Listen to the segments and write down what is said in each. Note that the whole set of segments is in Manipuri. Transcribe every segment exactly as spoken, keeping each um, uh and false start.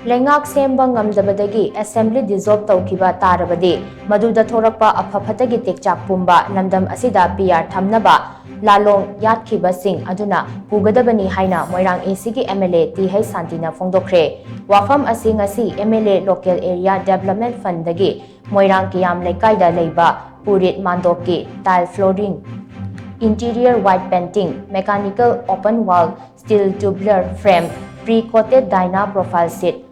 ꯂꯩꯉꯥꯛ ꯁꯦꯝꯕ ꯉꯝꯗꯕꯗꯒꯤ assembly dissolve ꯇꯧꯈꯤꯕ ꯇꯥꯔꯕꯗꯤ, ꯃꯗꯨꯗ ꯊꯣꯔꯛꯄ ꯑꯐ ꯐꯠꯇꯒꯤ ꯇꯦꯛꯆꯥꯛ ꯄꯨꯝꯕ ꯂꯝꯗꯝ ꯑꯁꯤꯗ P R ꯊꯝꯅꯕ ꯂꯥꯂꯣꯡ ꯌꯥꯠꯈꯤꯕꯁꯤꯡ ꯑꯗꯨꯅ ꯄꯨꯒꯗꯕꯅꯤ ꯍꯥꯏꯅ ꯃꯣꯏꯔꯥꯡ A C ꯒꯤ M L A ꯇꯤ ꯍꯩꯆ ꯁꯥꯟꯇꯤꯅ ꯐꯣꯡꯗꯣꯛꯈ꯭ꯔꯦ꯫ ꯋꯥꯐꯝ ꯑꯁꯤ ꯉꯁꯤ M L A Local Area Development Fund ꯗꯒꯤ ꯃꯣꯏꯔꯥꯡ ꯀꯤꯌꯥꯝ ꯂꯩꯀꯥꯏꯗ ꯂꯩꯕ ꯄꯨꯔꯤꯠ ꯃꯥꯟꯗꯣꯞꯀꯤ tile flooring, interior white painting, mechanical open wall, steel tubular frame, pre-coated Dyna profile sheet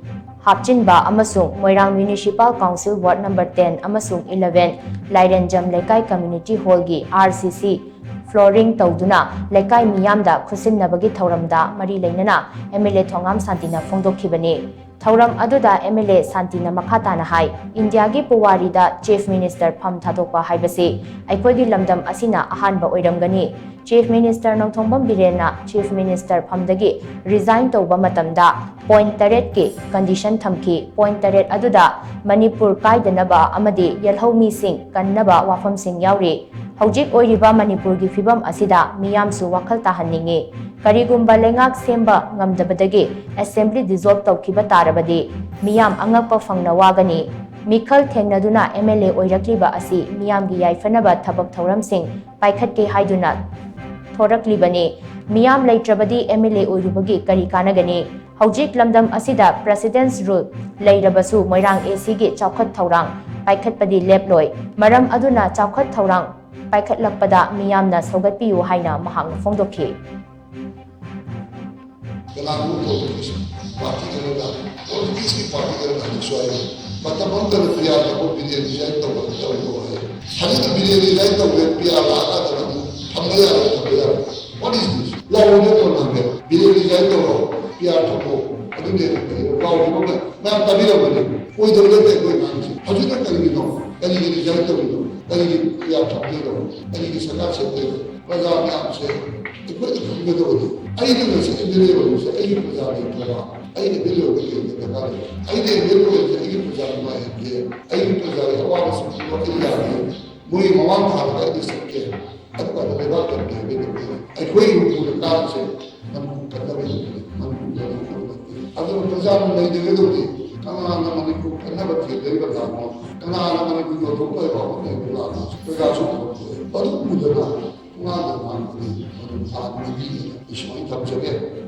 ꯍꯥꯞꯆꯤꯟꯕ ꯑꯃꯁꯨꯡ ꯃꯣꯏꯔꯥꯡ Municipal Council Ward number ten ꯑꯃꯁꯨꯡ eleven ꯂꯥꯏꯔꯦꯟꯖꯝ ꯂꯩꯀꯥꯏ Community Hall ꯒꯤ R C C flooring ꯇꯧꯗꯨꯅ ꯂꯩꯀꯥꯏ ꯃꯤꯌꯥꯝꯗ ꯈꯨꯠꯁꯤꯟꯅꯕꯒꯤ ꯊꯧꯔꯝꯗ ꯃꯔꯤ ꯂꯩꯅꯅ M L A ꯊꯣꯉꯥꯝ ꯁꯥꯟꯇꯤꯅ ꯐꯣꯡꯗꯣꯛꯈꯤꯕꯅꯤ꯫ ꯊꯧꯔꯝ ꯑꯗꯨꯗ M L A ꯁꯥꯟꯇꯤꯅ ꯃꯈꯥ ꯇꯥꯅ ꯍꯥꯏ, ꯏꯟꯗꯤꯌꯥꯒꯤ ꯄꯨꯋꯥꯔꯤꯗ Chief Minister ꯐꯝ ꯊꯥꯗꯣꯛꯄ ꯍꯥꯏꯕꯁꯤ ꯑꯩꯈꯣꯏꯒꯤ ꯂꯝꯗꯝ ꯑꯁꯤꯅ ꯑꯍꯥꯟꯕ ꯑꯣꯏꯔꯝꯒꯅꯤ꯫ Chief Minister Nongthombam ꯕꯤꯔꯦꯟꯅ Chief Minister ꯐꯝꯗꯒꯤ resign ꯇꯧꯕ ꯃꯇꯝꯗ point ꯇꯔꯦꯠꯀꯤ condition ꯊꯝꯈꯤ꯫ Point ꯇꯔꯦꯠ ꯑꯗꯨꯗ ꯃꯅꯤꯄꯨꯔ ꯀꯥꯏꯗꯅꯕ ꯑꯃꯗꯤ ꯌꯦꯜꯍꯧꯃꯤꯁꯤꯡ ꯀꯟꯅꯕ ꯋꯥꯐꯝꯁꯤꯡ ꯌꯥꯎꯔꯤ꯫ ꯍꯧꯖꯤꯛ ꯑꯣꯏꯔꯤꯕ ꯃꯅꯤꯄꯨꯔꯒꯤ ꯐꯤꯕꯝ ꯑꯁꯤꯗ ꯃꯤꯌꯥꯝꯁꯨ ꯋꯥꯈꯜ ꯇꯥꯍꯟꯅꯤꯡꯏ꯫ ꯀꯔꯤꯒꯨꯝꯕ ꯂꯩꯉꯥꯛ ꯁꯦꯝꯕ ꯉꯝꯗꯕꯗꯒꯤ assembly dissolve ꯇꯧꯈꯤꯕ ꯇꯥꯔꯕꯗꯤ ꯃꯤꯌꯥꯝ ꯑꯉꯛꯄ ꯐꯪꯅ ꯋꯥꯒꯅꯤ꯫ ꯃꯤꯈꯜ ꯊꯦꯡꯅꯗꯨꯅ M L A ꯑꯣꯏꯔꯛꯂꯤꯕ ꯑꯁꯤ ꯃꯤꯌꯥꯝꯒꯤ ꯌꯥꯏꯐꯅꯕ ꯊꯕꯛ ꯊꯧꯔꯝꯁꯤꯡ ꯄꯥꯏꯈꯠꯀꯦ ꯍꯥꯏꯗꯨꯅ ꯊꯣꯔꯛꯂꯤꯕꯅꯤ꯫ ꯃꯤꯌꯥꯝ ꯂꯩꯇ꯭ꯔꯕꯗꯤ M L A ꯑꯣꯏꯔꯨꯕꯒꯤ ꯀꯔꯤ ꯀꯥꯟꯅꯒꯅꯤ? ꯍꯧꯖꯤꯛ ꯂꯝꯗꯝ ꯑꯁꯤꯗ President's Rule ꯂꯩꯔꯕꯁꯨ ꯃꯣꯏꯔꯥꯡ A C ꯒꯤ ꯆꯥꯎꯈꯠ ꯊꯧꯔꯥꯡ ꯄꯥꯏꯈꯠꯄꯗꯤ ꯂꯦꯞꯂꯣꯏ꯫ ꯃꯔꯝ ꯑꯗꯨꯅ ꯆꯥꯎꯈꯠ ꯊꯧꯔꯥꯡ ꯄꯥꯏꯈꯠꯂꯛꯄꯗ ꯃꯤꯌꯥꯝꯅ ꯁꯧꯒꯠꯄꯤꯌꯨ ꯍꯥꯏꯅ ꯃꯍꯥꯛꯅ ꯐꯣꯡꯗꯣꯛꯈꯤ꯫ ꯀꯅꯥꯒꯨꯝꯕ politics party ꯈꯔꯅ, politics ꯀꯤ party ꯈꯔꯅ ꯍꯧꯖꯤꯛꯁꯨ ꯍꯥꯏꯔꯤ, ꯃꯇꯝ ꯑꯃꯗ ꯄꯤꯌꯥꯔ ꯊꯛꯄ ꯕꯤꯔꯦꯟ ꯔꯤꯖꯥꯏꯟ ꯇꯧꯕ ꯇꯧꯔꯤꯗꯣ ꯍꯥꯏ꯫ ꯍꯧꯖꯤꯛꯇ ꯕꯤꯔꯦꯟ ꯔꯤꯖꯥꯏꯟ ꯇꯧꯕ ꯄꯤꯌꯥꯔ ꯂꯥꯛꯑꯀꯥꯟꯗ ꯊꯝꯕ ꯌꯥꯔꯣꯏ, ꯊꯝꯕ ꯌꯥꯔꯣꯏ꯫ What is this? ꯂꯥꯎꯔꯤꯕ ꯀꯣꯟꯅ ꯍꯪꯒꯦ, ꯕꯤꯔꯦꯟ ꯔꯤꯖꯥꯏꯟ ꯇꯧꯔꯣ, ꯄꯤꯌꯥꯔ ꯊꯛꯄꯣ, ꯑꯗꯨꯅꯦ ꯂꯥꯎꯔꯤꯕ ꯃꯌꯥꯝ ꯇꯥꯕꯤꯔꯝꯒꯅꯤ꯫ ꯑꯣꯏꯗꯕ ꯅꯠꯇꯦ ꯑꯩꯈꯣꯏ ꯉꯥꯡꯉꯤꯁꯦ꯫ ꯍꯧꯖꯤꯛꯅ ꯀꯔꯤꯒꯤꯅꯣ? ꯀꯔꯤꯒꯤ ꯔꯤꯖꯥꯏꯟ ꯇꯧꯔꯤꯅꯣ? ꯀꯔꯤꯒꯤ ꯄꯤꯌꯥꯔ ꯊꯛꯇꯣꯏꯅꯣ? ꯀꯔꯤꯒꯤ ꯁꯔꯀꯥꯔ ꯁꯦꯝꯗꯣꯏꯅꯣ? ꯄ꯭ꯔꯖꯥ ꯃꯌꯥꯝꯁꯦ ꯑꯩꯈꯣꯏꯅ ꯈꯪꯒꯗꯕꯅꯤ꯫ ꯑꯩꯅ ꯉꯁꯤ M L A ꯑꯣꯏꯔꯤꯕꯁꯦ ꯑꯩꯒꯤ ꯄ꯭ꯔꯖꯥ ꯂꯩꯇ꯭ꯔꯕ? ꯑꯩꯅ M L A ꯑꯣꯏꯕ ꯀꯩꯗ ꯗꯔꯀꯥꯔ ꯂꯩ? ꯑꯩꯅ M L A ꯑꯣꯏꯕꯁꯦ ꯑꯩꯒꯤ ꯄ꯭ꯔꯖꯥ ꯅꯨꯡꯉꯥꯏꯍꯟꯒꯦ, ꯑꯩꯒꯤ ꯄ꯭ꯔꯖꯥꯒꯤ ꯑꯋꯥꯕꯁꯤꯡꯗꯣ ꯑꯩ ꯌꯥꯒꯦ, ꯃꯣꯏꯒꯤ ꯃꯃꯥꯡ ꯊꯥꯕꯗ ꯑꯩꯅ ꯆꯠꯀꯦ, ꯑꯗꯨꯀꯥꯟꯗ ꯂꯩꯕꯥꯛ ꯀꯟꯒꯦ ꯍꯥꯏꯕꯒꯤ ꯅꯠꯇꯦ꯫ ꯑꯩꯈꯣꯏꯒꯤ ꯃꯅꯤꯄꯨꯔꯗ ꯀꯥꯔꯤꯁꯦ ꯃꯅꯤꯄꯨꯔ ꯀꯟꯅꯕꯒꯤ ꯅꯠꯇꯦ, ꯃꯅꯤꯄꯨꯔꯗ ꯂꯩꯅꯕ ꯅꯠꯇꯦ꯫ ꯑꯗꯨꯅ ꯄ꯭ꯔꯖꯥꯅ ꯂꯩꯗꯒꯗꯧꯗꯤ ꯀꯅꯥꯅ ꯃꯅꯤꯄꯨꯔ ꯀꯟꯅꯕ ꯊꯦꯡꯅꯔꯤꯕ ꯂꯥꯛꯅꯣ? ꯀꯅꯥꯅ ꯃꯅꯤꯄꯨꯔ ꯌꯣꯟꯊꯣꯛꯅꯕ ꯍꯣꯠꯅꯔꯤꯕ ꯂꯥꯛꯅꯣ? ꯄ꯭ꯔꯖꯥꯁꯨ ꯑꯗꯨ ꯎꯗꯅ ꯉꯥꯡꯗ ꯉꯥꯡꯕꯅꯤ꯫ ꯑꯗꯨꯝ ꯂꯥꯟ ꯃꯤꯗꯤ ꯁꯨꯃꯥꯏꯅ ꯊꯝꯖꯒꯦ꯫